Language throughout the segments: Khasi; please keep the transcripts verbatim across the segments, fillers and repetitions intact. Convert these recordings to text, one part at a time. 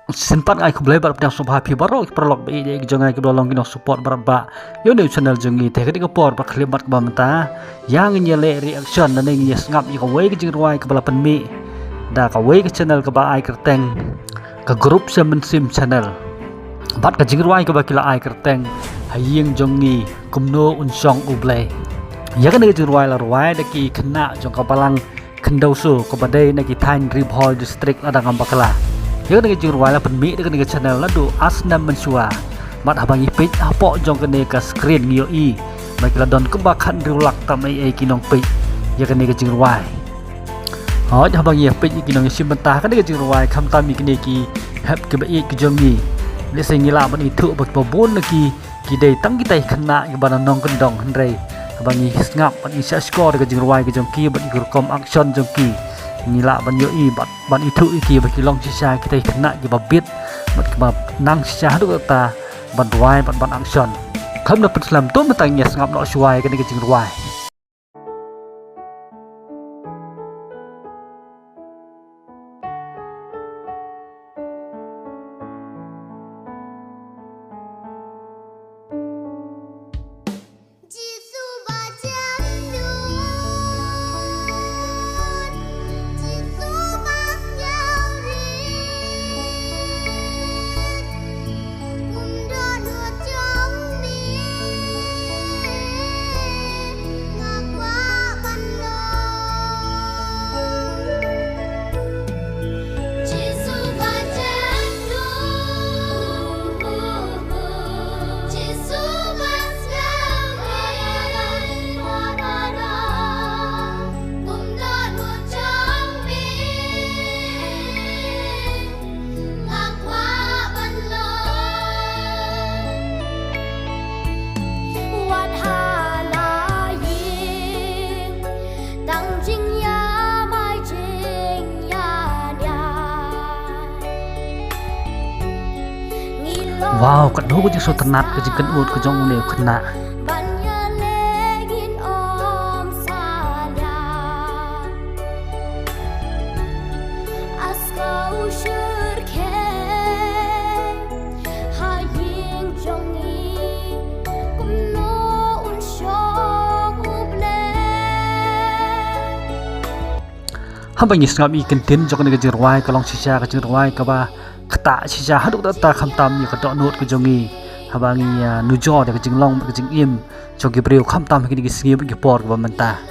Sngewbha ai khublei bad pdiang sngewbha phi baroh ki paralok ba ïeit ki jong nga kiba long ki nongsupport bad ba ïa une u channel jong ngi. Te ka dei ka por ba khlem bad kaba mynta ïa ngin ïa leh reaction lane ngin ïa sngap ïa kawei ka jingrwai kaba la pynmih da kawei ka channel kaba ai kyrteng ka Group Sha Mynsiem Channel. Bad ka jingrwai kaba ki la ai kyrteng Ha Ïing Jong Ngi Kumno Un Shong U Blei. Ïa kane ka jingrwai la rwai da ki khynnah jong ka balang Khyndew Soo kaba dei na ki thaiñ Ri Bhoi District, lada ngam bakla. Ïa kane ka jingrwai la pynmih da kane ka channel naduh ar snem mynshuwa. Bad haba ngi peit hapoh jong kane ka screen ngi ïohi ba ki la don kumba khathynriew lak tam eiei ki nongpeit ïa kane ka jingrwai. Hooid, haba ngi ïa peit ïa ki nongïashim bynta ha kane ka jingrwai, khamtam ïa kine ki hep kiba ïeit ki jong ngi, lehse ngi lah ban ithuh ba kiba bun na ki ki dei tang kita ki khynnah kiba na nongkyndong, hynrei haba ngi sngap bad ngi shah shkor ïa ka jingrwai ka jong ki bad ïa ka rukom action jong ki, ngi lah ban ïohi bad ban ithuh ïa ki ba ki long shisha kita ki khynnah kiba bit bad kiba nang shisha haduh katta ban rwai bad ban action. Khlem da pynslem, to mynta ngin ïa sngap noh shuwa ïa kane ka jingrwai. Wow, katno ka jingsngewtynnat ka jingkynnoh ka jong une u khynnah. Haba ngi sngap ïa ki kyntien jong kane ka jingrwai, ka long shisha ka jingrwai kaba ktah shisha haduh katta, khamtam ïa ka dohnud ka jong ngi haba ngi, ah, nujor ïa ka jinglong bad ka jingim jong ki briew khamtam ha kine ki sngi bad ki por kiba mynta.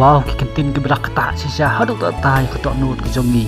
Wow, ki kyntien kiba la ktah shisha haduh katta ïa ka dohnud ka jong ngi.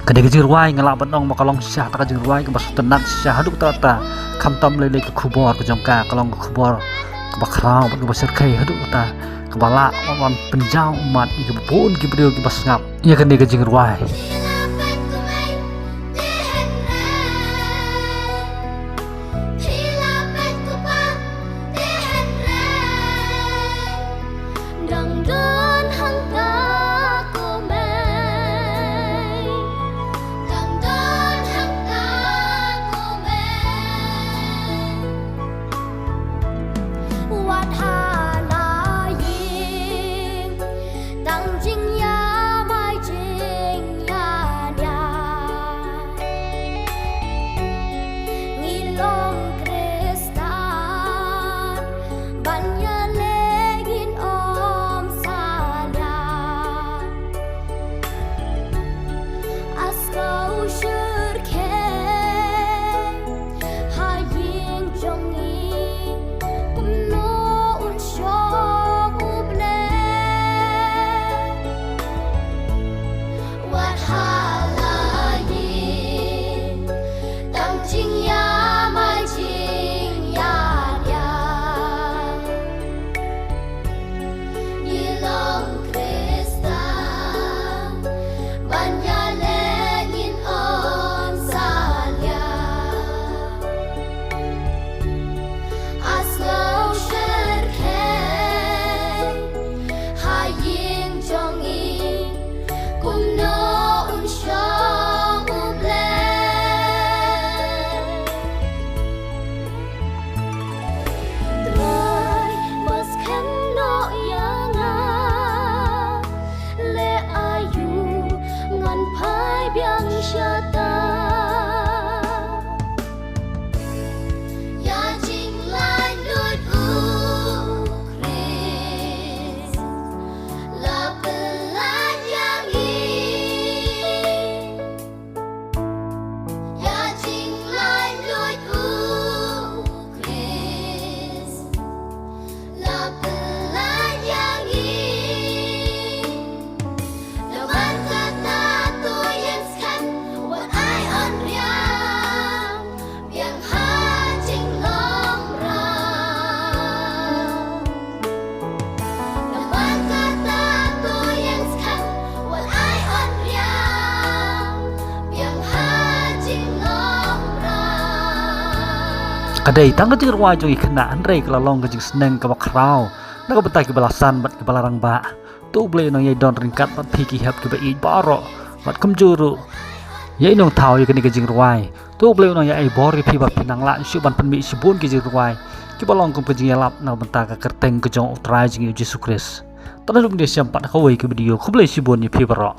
Kane ka jingrwai nga lah ban ong ba ka long shisha kata ka jingrwai kaba sngewtynnat shisha haduh katta katta. Khamtam lei lei ka khubor ka jong ka, ka long ka khubor kaba khraw bad kaba shyrkhei haduh katta, kaba lah ban pynjaw ummat ïa kiba bun ki briew kiba sngap ïa kane ka jingrwai. Dang don hangta ko mei, dang don hangta ko mei. Wat ha la ïing, tang jingïamai jingïañia. Ngi long Khristan, ban ïaleh ngin ym salia. Askow shyrkhei ha ïing jong ngi, kumno un shong U Blei. Wat ha la ïing, tang jingïamai jingïañia. Ngi long Khristan, ban ïaleh ngin ym salia. Askow shyrkhei ha ïing jong ngi, kumno un shong U Blei. Trai, bas kham noh ïa nga, leh aïu ngan phai biang shata. Ïa jinglaitluid U Khrist la pynlait ïa ngi. Ïa jinglaitluid U Khrist la pynlait ïa ngi. Namar kata to ïeng skhem, wat ai on riang, biang ha jinglong raw. Namar kata to ïeng skhem, wat ai on riang, biang ha jinglong raw. Ka dei tang ka jingrwai jong ki khynnah, hynrei ka la long ka jingsneng kaba khraw na ka bynta kiba la san bad kiba la rangbah. To U Blei un nang ïai don ryngkat bad phi ki hep kiba ïeit baroh bad kumjuh ruh ïa i nongthaw ïa kane ka jingrwai. To U Blei un nang ïa ai bor ïa phi ba phin nang lah shuh ban pynmih shibun ki jingrwai kiba long kum ka jingïalap na ka bynta ka kyrteng ka jong U Trai jong ngi U Jisu Khrist. Te naduh mynne shem pat ha kawei ka video, khublei shibun ïa phi baroh.